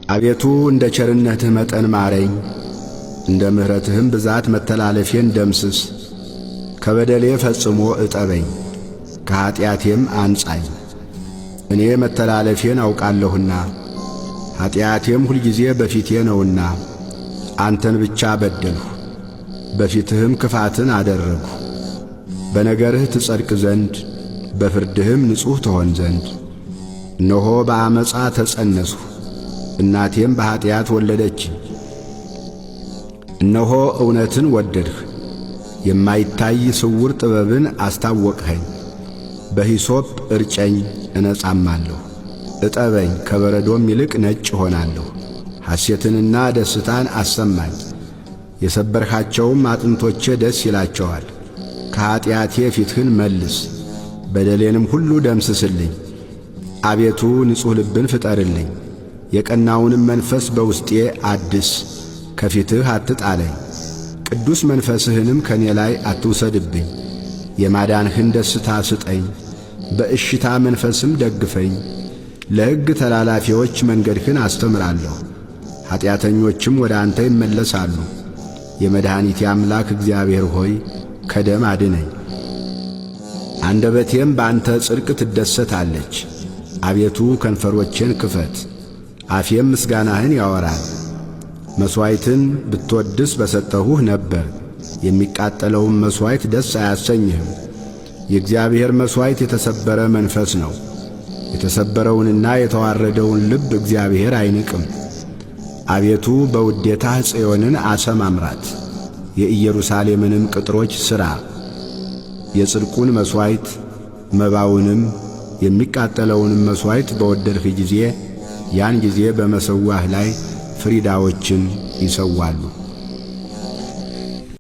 አቤቱ እንደ ቸርነትህ መጠን ማረኝ፣ እንደ ምሕረትህም ብዛት መተላለፌን ደምስስ። ከበደሌ ፈጽሞ እጠበኝ፣ ከኀጢአቴም አንጻኝ። እኔ መተላለፌን አውቃለሁና ኀጢአቴም ሁልጊዜ በፊቴ ነውና። አንተን ብቻ በደልሁ፣ በፊትህም ክፋትን አደረግሁ። በነገርህ ትጸድቅ ዘንድ በፍርድህም ንጹሕ ትሆን ዘንድ። እነሆ በዓመፃ ተጸነስሁ፣ እናቴም በኀጢአት ወለደችኝ። እነሆ እውነትን ወደድህ፣ የማይታይ ስውር ጥበብን አስታወቅኸኝ። በሂሶጵ እርጨኝ እነጻማለሁ፣ እጠበኝ ከበረዶም ይልቅ ነጭ እሆናለሁ። ሐሴትንና ደስታን አሰማኝ፣ የሰበርኻቸውም አጥንቶቼ ደስ ይላቸዋል። ከኀጢአቴ ፊትህን መልስ፣ በደሌንም ሁሉ ደምስስልኝ። አቤቱ ንጹሕ ልብን ፍጠርልኝ፣ የቀናውንም መንፈስ በውስጤ አድስ። ከፊትህ አትጣለኝ፣ ቅዱስ መንፈስህንም ከኔ ላይ አትውሰድብኝ። የማዳንህን ደስታ ስጠኝ፣ በእሽታ መንፈስም ደግፈኝ። ለሕግ ተላላፊዎች መንገድህን አስተምራለሁ፣ ኀጢአተኞችም ወደ አንተ ይመለሳሉ። የመድኃኒቴ አምላክ እግዚአብሔር ሆይ ከደም አድነኝ። አንደበቴም በአንተ ጽድቅ ትደሰታለች። አቤቱ ከንፈሮቼን ክፈት፣ አፌም ምስጋናህን ያወራል። መሥዋዕትን ብትወድስ በሰጠሁህ ነበር፣ የሚቃጠለውም መሥዋዕት ደስ አያሰኝህም። የእግዚአብሔር መሥዋዕት የተሰበረ መንፈስ ነው። የተሰበረውንና የተዋረደውን ልብ እግዚአብሔር አይንቅም። አቤቱ በውዴታህ ጽዮንን አሰማምራት፣ የኢየሩሳሌምንም ቅጥሮች ሥራ። የጽድቁን መሥዋዕት መባውንም የሚቃጠለውንም መሥዋዕት በወደድህ ጊዜ ያን ጊዜ በመሠዊያህ ላይ ፍሪዳዎችን ይሰዋሉ።